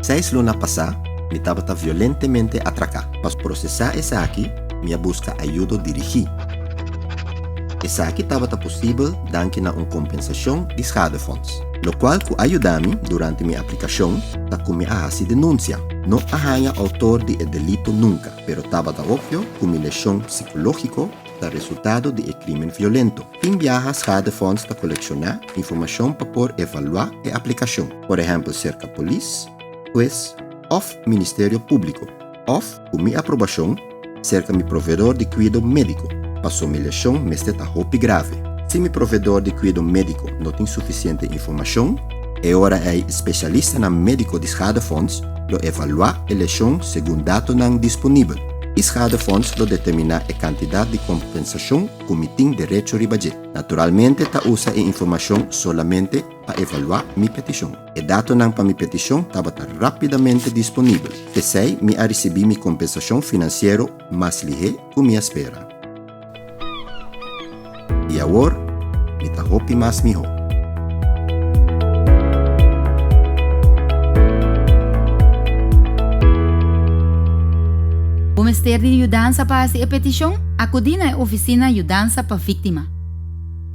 Seis luna pasá, mi tabata violentemente atraká. Pa prosesá esaki, mi a buska ayudo dirigí. Esaki tabata posibel danki na un kompensashon di Schadefonds. Lokual ku a yuda mi durante mi aplikashon ta ku mi a hasi denunsia. No a haña outor di e delito nunka, pero tabata opvio ku mi leshon sikológiko ta resultado di e krímen violento. Tin biaha Schadefonds ta kolekshoná informashon pa por evaluá e aplikashon, por ehèmpel serka polis, hues òf Ministerio Públiko, òf, ku mi aprobashon, serka mi proveedor di kuido médiko, paso mi leshon mester ta hopi grave. Si mi proveedor di kuido médiko no tin sufisiente informashon, e ora ei spesialistanan médiko di Schadefonds lo evaluá e leshon segun datonan disponibel i Schadefonds lo determiná e kantidat di kompensashon ku mi tin derecho riba dje. Naturalmente ta usa e informashon solamente pa evaluá mi petishon. E datonan pa mi petishon tabata rápidamente disponibel. P'esei mi a risibí mi kompensashon finansiero mas lihé ku mi a spera. I awor mi ta hopi mas mihó. Bo mester di yudansa pa hasi e petishon? Akudí na e ofisina Yudansa pa Víktima.